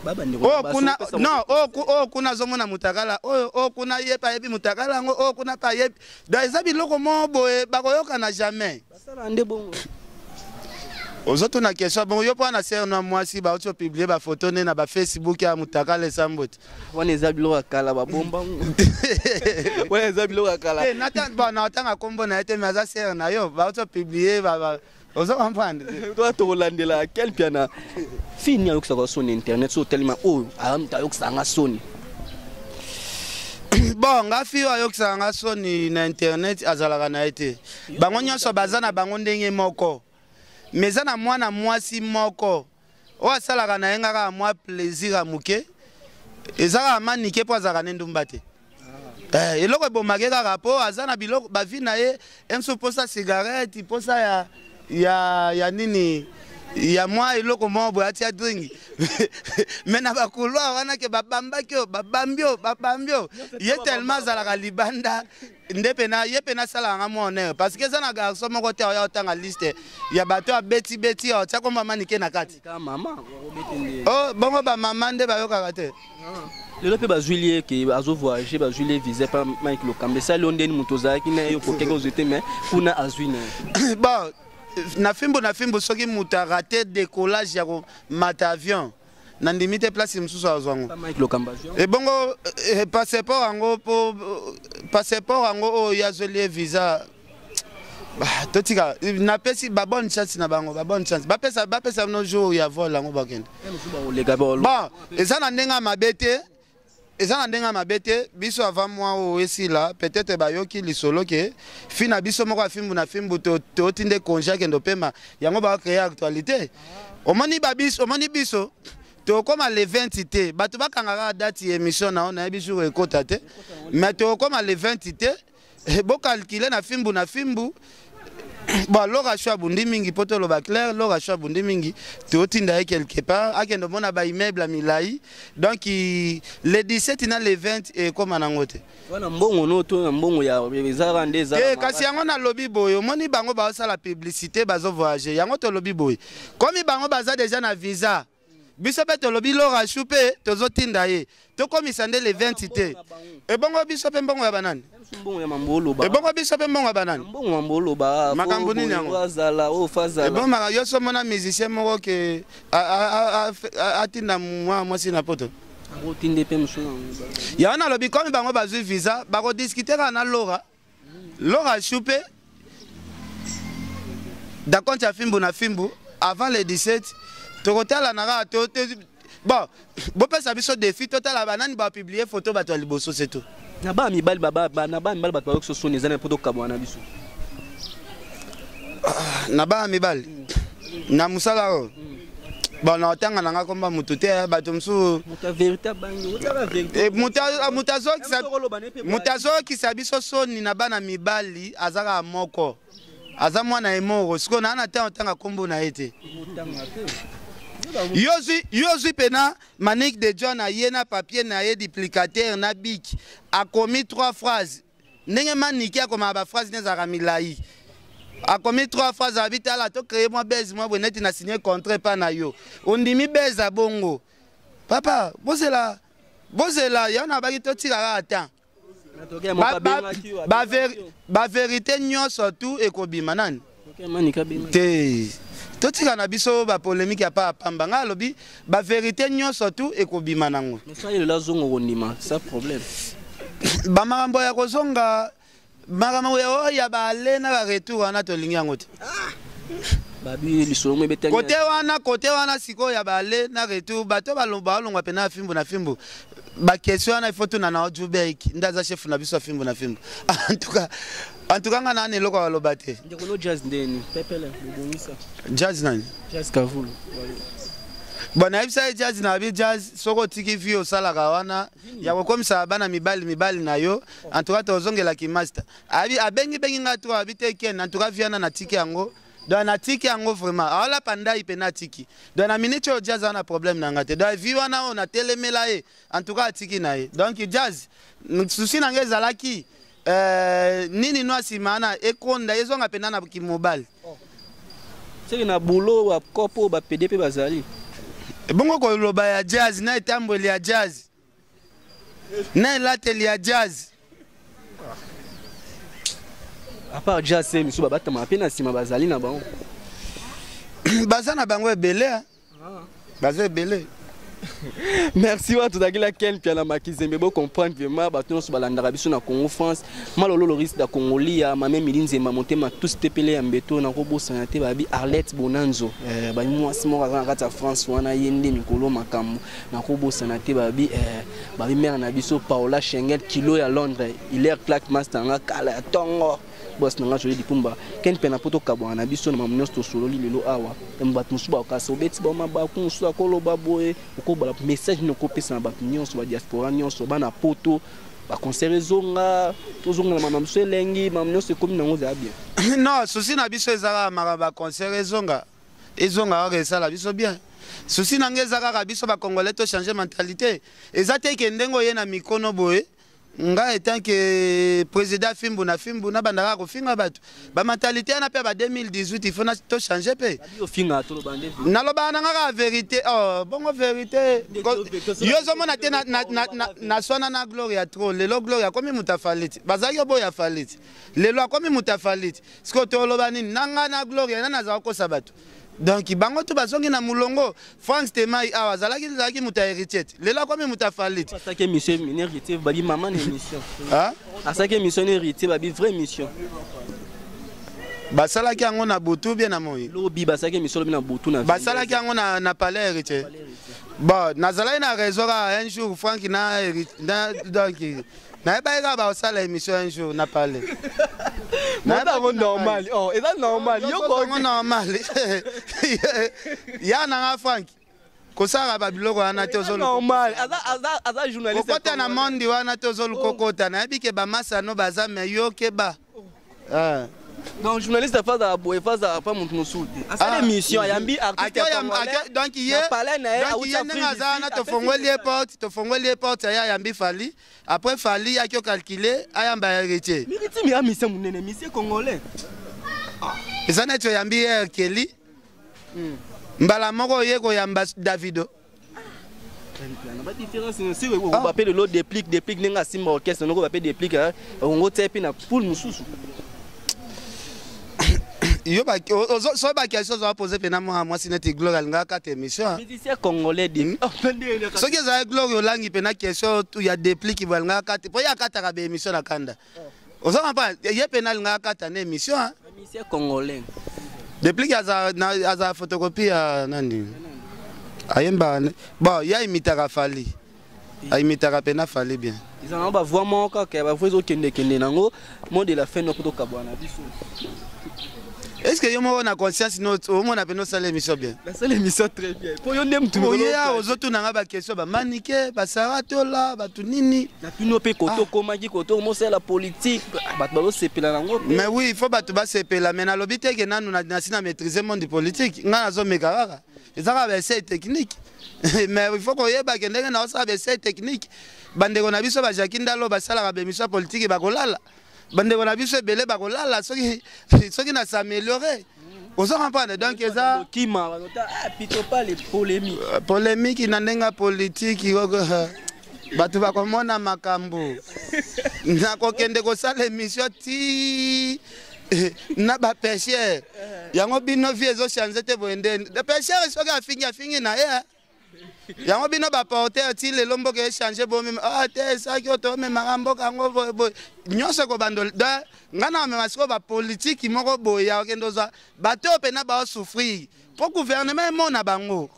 oyo kuna non, oyo kuna azomona mutakala oyo, oyo kuna ye mpe ayebi mutakala yango, oyo kuna mpe ayebi. Donc eza biloko moko boye, bakoyokana jamais. Basala nde bongo. Ozotuna question bongo yo mpo na sere na mwasi bauti opublie bafoto nde na bafacebook ya mutakala esambo te. Wana eza biloko ya kala babomba, wana eza biloko ya kala. Te, bon, natanga nkombo na ye te, mais aza sere na yo, bauti opublie, ozo comprendre. Toa tokolandela Ken Piana. Fini ayokisaka soni internet so otelema oyo amutu ayokisaka nga soni. Bon, nga fi oyo ayokisaka nga soni na internet azalaka na ye te. Bango nyonso baza na bango ndenge moko, mais eza na mwana mwasi moko oyo asalaka na ye nga kaka mwa plaisir ya moke, eza kaka manike, mpo azalaka ne ndumba te. Eloko ebomake kaka mpo aza na biloko bavi na ye emso, mposa cigarette, mposa ya nini, ya mwa eloko moko boye atia drink, mais na bacouloir wana ke babambaki oyo, babambi oyo, babambi oyo, ye tellement azalaka libanda nde pena ye pena asalaka nga mwa honneur, parce que eza na garçon moko te oya otanga liste ya bato abetibeti, oyo atia komba manike na kati. Ka mama obeti nde. Oh, bongo bamama nde bayokaka te. Lelo mpe bazwili ye ke azovoyage, bazwili ye visa pa Mike Lokamba. Esali yo ndeni? Moto ozalaki na ye, okokeki ozwi te, mais kuna azwi na ye. Bon, na fimbu na fimbu, soki moto arate décollage ya komata avion, nandimi te place mosusu azwa yango. Pa Mike Lokamba azwi yango. Ebongo passeport yango, mpo passeport yango oyo ye azweli ye visa. Bah, totika, napesi babonne chance na bango, babonne chance, bapesa bino jour ya vol yango, bakende. Ye mosusu bakoleka bon, eza na ndenge ya mabe te, eza na ndenge ya mabe te. Biso avant mwa oyo esila, peut-être bayoki lisolo ke fi na biso moko ya fimbu na fimbu totinde congé, akende opema yango, bacréer actualité. Omoni babiso, omoni biso tokóma le 20 te, bato bakanga kaka date ya émission na yo, nayebi jour ekota te, mais tokóma le 20 te. Bocalcule na fimbu na fimbu. Bon, Lora Sho abundi mingi, mpo toloba clair, Lora Sho abundi mingi, totinda ye quelque part akende omona baimmeuble ya milai. Donc le 17 na le 20 ekóma nango te. Wana mbongo no to na mbongo ya ezalaka nde eza. Te, kasi yango nalobi boye, omoni bango baosala publicité, bazovoyage, yango tolobi boye, komi bango baza déjà na visa, biso mpe tolobi Lora Shu mpe tozotinda ye, tokomisa nde le 20 te. Ebongo biso mpe mbongo ya banani? Mbongo ya mambo oloba. Ebongo biso mpe mbongo ya banani? Mbongo mambo oloba. Makambo nini yango? Azala oyo fazala. Ebongaka yo so mona musicien moko ke atinda mwa mwasi na poto. Akotinde mpe mosu nango. Yango nalobi, komi bango bazwi visa, bakodiskute kaka na Lora, Lora Shu mpe da compte ya fimbu na fimbu. Avant le 17 tokotala na kaka bon, bopesa biso défi, totala banani bapublie photo bato ya liboso, c'est tout. Na bana mibali na bana mibali, bato bayoki soni eza na mpo tokabwana na biso. Na bana mibali na mosala oyo, bon, na otanga nanga komba motu te, bato mosusu. Moto ya vérité abangi otaka vérité. Moto azokisa biso soni na bana mibali aza kaka moko, aza mwana emoro. Sikoyo naa na ntango otanga nkombo na ye te. Otanga te. Yo ozwi mpena Manique de John aye na papier na ye, duplicateur na bic, akomi trois phrases. Ndenge Manike akomaka baphrase nde ezalaka milai, akomi trois phrases, abi: "Tala, tocreye mwa base mwa boye, neti na signe contrat epa na yo, ondimi base ya bongo." Papa, bozela, bozela, yango na baki totika kaka temps. Bavérité nyonso tu ekobima nani te. Totika na biso bapolémique ya pa pamba. Ngai alobi bavérité nyonso tu ekobima nango. Esalela zongo kondima sa problème. Bamakambo ya kozonga, makambo ya oyo ya baale na baretour wana, tolingi yango te. Babi lisolo mo ebetami. Kote wana, kote wana sikoyo ya baale na retour, bato balongwa pena ya fimbu na fimbu, baquestion wana ifo tuna na Jubek nde aza chef na biso ya fimbu na fimbu. En tout cas nga nani eloko baloba te. Ndeko no Jazz ndeni pepele bobongisa. Jazz nani? Jazz Kavulu. Bon, nayebisa ye Jazz na abi: "Jazz, soki otiki vie osalaka wana ya kokomisa bana mibali mibali na yo, en tout cas tozongelaki master." Abi abengibengi ngai to abi te: "Ken, en tout cas vie wana natiki yango." Donc natiki yango vraiment, aolapa ndai mpe natiki. Donc na minute oyo Jazz aza na problème na nga te. Donc vie wana oyo natelemela ye, en tout cas atiki na ye. Donc Jazz, souci na ngai ezalaki nini no nsima wana ekonda, ezonga mpenza na kimobali. Seke na bulo bakopo bapede mpe bazali. Ebongo koloba ya Jazz na etambweli ya Jazz na elateli ya Jazz. À part Jazz, se misusu babatamaka mpe na nsima, bazali na bango. Baza na bango ebele, ah. Baza ebele. Merci. Wana tozalaki la Ken Piana Makizembe. Bocomprendre vraiment, bato nyonso balandaka biso na Congo France, Malolo Loris da Congolia, mame Mili Nzemba, motema tous tepele ya mbeto. Nakobosana te babi Arlette Bonanzo, babi mwasi moko aza na kati ya France wana, ye nde mikolo makambo. Nakobosana te babi babi mare na biso Paola Schengen, kilo ya Londres, Hilaire Clark, master nga kala ya ntongo, boss na nga Joli Lipumba. Ken mpe na po tokabwana na biso na mamu nyonso tosololi lelo awa. Bato mosusu bakokasa, obeti bango mabaku mosusu, akoloba boye, okobala message nini okopesa na bato nyonso, badiaspora nyonso, bana Poto, baconcert ezonga, tozonga na mama mosusu elengi, mamu nyonso ekomi nango ezala bien. Non, souci na biso eza kaka makambo baconcert ezonga, ezonga kaka, esala biso bien. Souci na ngai eza kaka biso bacongolais tochange mentalité. Eza te ke ndenge oye na mikono boye, nga etant que président fimbu na fimbu, nabanda kaka kofinga bato. Bamentalité wana mpe ba 2018, il faut tochange mpe. Nalobaka na nga kaka vérité. Oh, bongo vérité yo ozomona te. Naswana na Gloria trop. Lelo Gloria akomi moto afali ti bazalaki oboya afali ti lelo akomi moto afali ti. Sikoyo toloba nini na nga na Gloria? Nani azala kokosa bato? Donc bango to bazongi na molongo. France Temai awa azalaki moto ya Héritier ti lelo akomi moto ya Fally ti. Asalaki émission mini Héritier, babi mama na émission. Asalaki émission na Héritier, babi vraie émission. Basalaki yango na butu bien na moi? Lobi basalaki émission, lobi na butu na Basalaki yango na palais Héritier. Bon, nazalaki na réseau kaka un jour Frank na, donc nayebaki kaka bakosala émission un jour na palais. Yango normal, oh, eza normal. Yo normal ya nanga Frank kosalaka babiloko wana te. Normal, aza journaliste. Okota na mondi wana te, ozolukokota. Nayebi ke bamasano baza, me yo keba. Donc journaliste afazaka boye, efazaka pa moto mosusu te. Asala émission, ayambi artiste. Donc ye ndenge aza wana, tofongoli ye porte, tofongoli ye porte, aye ayambi Fally. Après Fally aki ocalcule, ayamba Héritier. Héritier mi amise monene, monsieur congolais. Eza neti oyambi ye Keli mbala moko, oye koyamba Davido. Bape lelo Déplique, Déplique ndenge asimba orchestre noko, bape Déplique ongo tia mpe na poule mosusu. Yo soki baquestion ozoa pose mpena mwana mwasi neti Gloire alingaka kata émission. Musicien congolais. Soki ezalaki Gloire olangi mpena, question ya Déplique boye alingaka kata, mpo ye akataka baémission na kanda. Oza comprendre, ye mpena alingaka kata na émission. Musicien congolais. Déplique azala photocopie ya nani ayemba. Bon, ye aimitaka Fally, aimitaka mpena Fally bien. Eza nango bavoix moko kaka, bavoix ezokendekende nango. Mot de la fin noko, tokabwana biso. Est ce que yo moko na conscience no omona mpena osala émission bien? Nasala émission très bien, po yo nde mutu. Oye awa ozotuna nga baquestion, bamanike, basara tola bato nini. Natuni yo mpe kote okomaki, kote omosala politique, bato bazosepela nango. Mais oui, il faut bato basepela, mais nalobi te ke nanu nasi na maîtrise monde politique. Ngai nazomeka kaka, eza kaka baessai technique, mais il faut koyeba ke ndenge naosala baessai technique, bandeko na biso bajaki ndalo basalaka baémission ya politique bakolala, bandeko na biso ebele bakolala soki na s'améliorer. Ozo comprendre? Donc eza kima pitopale polémique. Polémique na ndenge ya politike, bato bakomona makambo. Nakokende kosala émission ti na bapêcheur yango. Bino vie ezochange te boye ndeni pêcheur soki afingi, afingi na ye yango. Bino baporter ti lelo mboka echange, bomema ah te, esaki oyo tomemaka mboka yango boye nyonso ekobanda. Ngai na bamema sikoyo bapolitiki moko boye ya okende ozwa bato oyo mpena baosouffrir mpo gouvernement emona bango,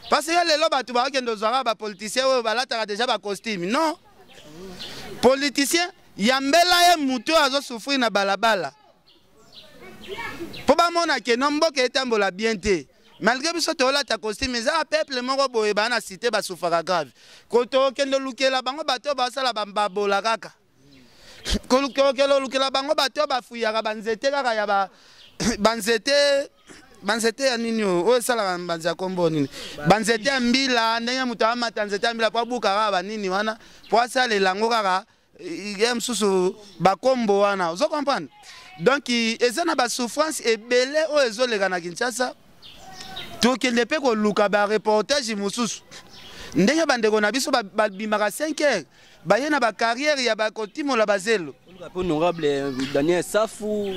parce que lelo bato baokende ozwaka bapoliticien oyo balataka déjà bacostume. Non, politicien yambela ye motu oyo azosouffrir na balabala mpo bamona ke no mboka etambola bien te. Malgré biso toolata costume, eza ya peuple moko boye baa na cité, basufaka grave. Tokende olukela bango bato oyo basala babola kaka, kokende olukela bango bato oyo bafuyaka banzete kaka ya banzete, banzete ya nini oyo esalaka banzi ya kombo nini, banzete ya mbila, ndenge moto amata nzete ya mbila mpo abuka kaka banini wana mpo asalela yango kaka ye mosusu bakombo wana. Ozo comprendre? Donc eza na basouffrance ebele oyo ezoleka na Kinshasa. Tokende mpe koluka bareportage mosusu ndenge bandeko na biso babimaka 5 heures, baye na bacarrière ya bakotimola bazelo. Honorable Daniel Safu.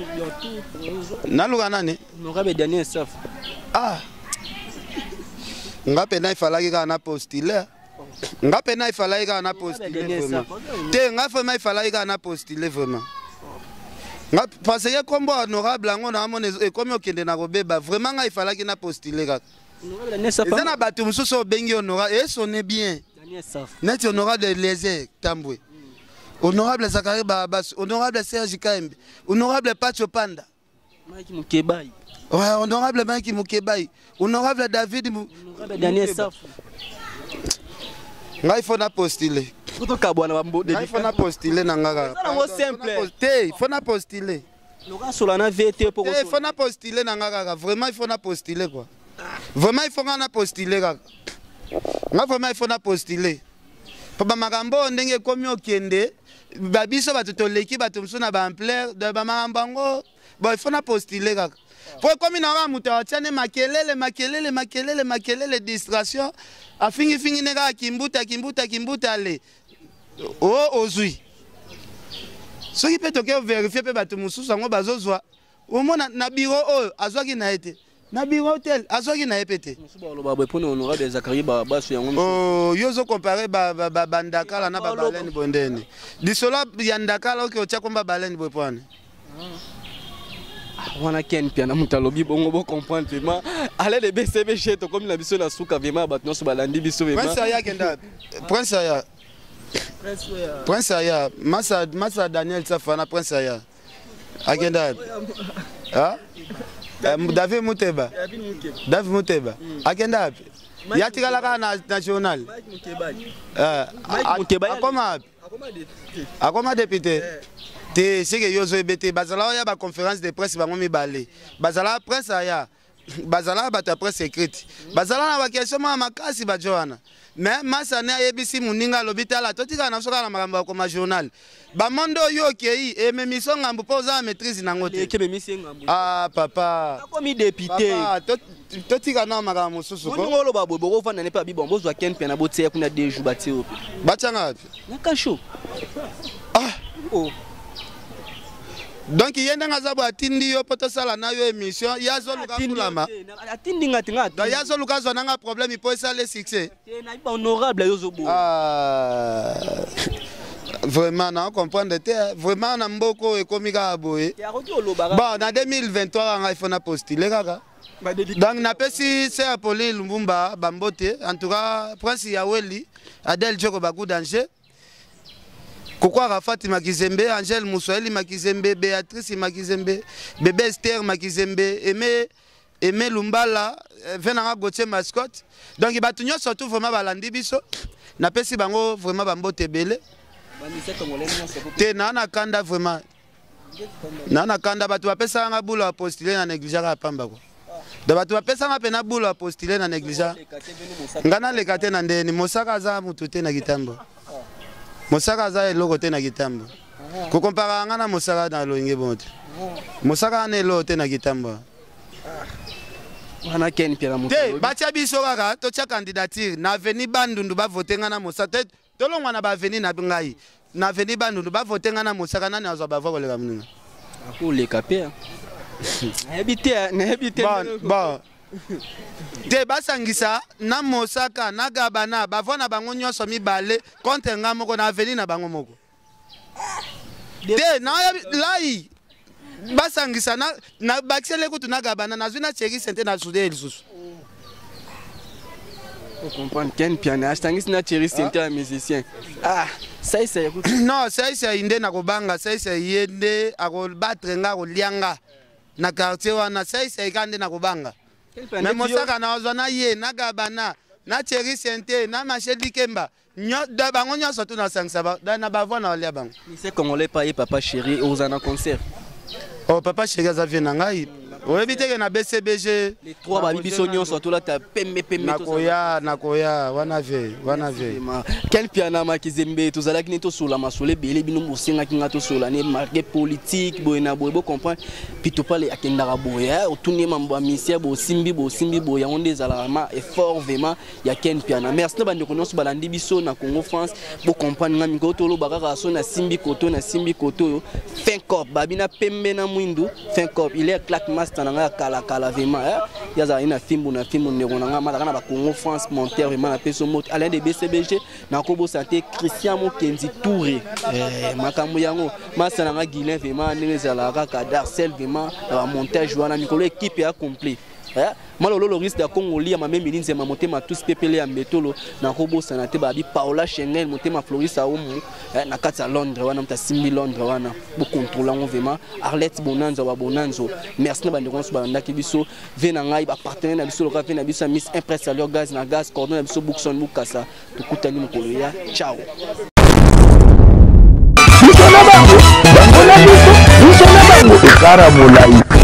Naluka nani? Honorable Daniel Safu. Ah, nga mpena efalaki kaka na postule. Nga mpena efalaki kaka na postule vraiment. Te, nga vraiment efalaki kaka na postule vraiment. Nga parce que kombo honorable yango naamona ekomi okende na kobeba. Vraiment nga efalaki na postule kaka. Eza na bato mosusu obengi honorable, esonne bien. Neti honorable Eliezer Tambwe, honorable Zakari Babas, honorable Serge Kaembe, honorable Pacho Panda, Mike Mukebai. Ouais, honorable Mike Mukebai, honorable David honorable Daniel Safu. Ngai faut na postuler. Tokabwana bambo. Ngai faut na postuler na nga kaka. Eza simple. Te, faut na postuler. Lokasola na VT po. Te, faut na postuler na nga kaka. Vraiment il faut na postuler quoi. Vraiment il faut nga na postuler kaka. Nga vraiment il faut na postuler. Po ba makambo ndenge ekomi okende, ba biso bato toleki bato mosusu na ba ampleur, ba makambo yango, bon il faut na postuler kaka. Po ekomi na kaka moto atia ne makelele, makelele, makelele, makelele, distraction, afingi fingi ne kaka kimbuta, kimbuta, kimbuta ale. O ozwi. Soki pe toke verifier pe bato mosusu yango bazozwa, omona na bureau oyo azwaki na ye te. Na bureau hotel azwaki na ye pe te. Oh, yo ozo comparer ba ba ba ba ndakala na ba baleine boye ndeni. Lisolo ya ndakala oke otia komba baleine boye pwane. Wana Ken Piana moto alobi bongo, bo comprendre vraiment. Allez les BCBG, tokomi na biso na suka vraiment, bato nyonso balandi biso vraiment. Prince Aya kenda. Prince Aya. Prince Aya, Massa Massa Daniel Safana Prince Aya. Akenda. Ah? David Muteba. David Muteba. Akenda. Yatikala kaka na national. Akoma akoma député. Te seke yo zo ebete bazala ya ba conférence de presse bango mibale. Bazala presse aya. Bazala bato ya presse écrite. Bazala na ba question ma makasi ba joana. Mais masa ne ayebisi muninga alobi tala totika na soka na makambo ya koma journal. Ba mondo yo okei ememiso ngambo po oza na maîtrise nango te. Ah papa. Akomi député. Papa totika na makambo mosusu ko. Moninga oloba boye bokovanda ne pe abi bon bozwa Ken Piana botia kuna 2 jours batie ope. Batianga wapi? Na kasho. Ah. Oh. Donc ye ndenge aza boye atindi yo po tosala na yo émission, ye azoluka kulama. Atindi nga tinga. Donc ye azoluka azwa nanga problème po esale succès. Te na ba honorable yo zobo. Ah. Vraiment na comprendre te, vraiment na mboko ekomi kaka boye. Bon na 2023 nga il faut na postuler kaka. Donc napesi Sœur Pauline Lumbumba bambote, en tout cas Prince Yaweli, Adèle Djoko Bakou danger. Koko Arafat Makizembe, Angèle Moussoeli Makizembe, Béatrice Makizembe, Bébé Esther Makizembe, Aimé, Aimé Lumbala, Venanga Gauthier Mascotte. Donc bato nyonso surtout vraiment balandi biso. Napesi bango vraiment bambote ebele. Te na na kanda vraiment. Na na kanda bato bapesaka nga boulot ya postuler na négligeaka ya pamba quoi. Donc bato bapesaka mpe na boulot ya postuler na négligeaka. Nga naleka te na ndeni, mosaka aza mutu te na kitambo. Mosaka aza eloko te na kitambo. Kokompara nga na mosaka na loyenge bon te. Mosaka ana eloko te na kitambo. Wana Ken Piana moto. Te batia biso kaka totia candidature na avenue Bandundu ba voter nga na mosaka. Te tolongwa na ba avenue na ngai. Na avenue Bandundu ba voter nga na mosaka nani azwa ba voix koleka moninga. Akoleka pe. Nayebi te, nayebi te. Bon, bon. Te basangisa na mosaka na gabana ba voix na bango nyonso mibale contre nga moko na avenue na bango moko. Te na lai basangisa na na bakisele kutu na gabana nazwi na Thierry Sente na soude lisusu. Faut comprendre Ken Piana asangisi na Thierry Sente ya musicien. Ah, ça c'est écoute. Non, ça c'est inde na kobanga, ça c'est yende akobattre nga kolianga na quartier wana, ça c'est kande na kobanga. Mais mosaka na ozwa na ye na gabana na Thierry Sente na Michel Dikemba da bango nyonso tu na sangisa ba da na ba voix na olia bango. C'est congolais pas papa chéri ozana concert. Oh papa chéri aza vie na ngai. Oyebi te ke na BCBG les trois ba biso nyonso to lata pembe pembe nakoya nakoya wana vie wana vie. Quel Piana Makizembe tozalaki ne tosola masole ebele bino bosengaki nga tosola ne marque politique boye na boye bo comprendre puis topale akendaka boye otuni mambo ya misia bosimbi bosimbi boye yango nde ezalaka ma effort vraiment ya Ken Piana. Merci na bandeko nyonso balandi biso na Congo France bo comprendre nga mikolo toloba kaka so na simbi koto na simbi koto oyo fin cop babina pembe na mwindu fin cop il est claque master. Masta na ngai ya kala kala vraiment eh? Ye azalaki na fimbu na fimbu, ndeko na ngai mataka na bacongo France montere, vraiment napesi yo mbote. Alain de BCBG, nakobosana te. Christian Mokenzi Toure, eh, makambo yango. Masta na ngai Guilin, vraiment ndenge ezalaka kaka Darcel, vraiment na bamontage wana mikolo, équipe ya complet, eh? Malolo Loris da Congo lia mame milinzema motema tous pepele ya mbetolo, nakobosana te. Babi Paola Schengen motema Floris Aomu, eh, na kati ya Londres wana, moto asimbi Londres wana, bocontrôle yango vraiment. Arlette Bonanzo ba Bonanzo, merci na bandeko nyonso balandaki biso. Ve na ngai, bapartenaire na biso loka ve na biso ya Miss Impress Alio Gaz na Gaz cordon na biso Bookson Bukasa. Tokutani mokolo ya ciao. Biso na bango, bango na biso, biso na bango, ekara molai.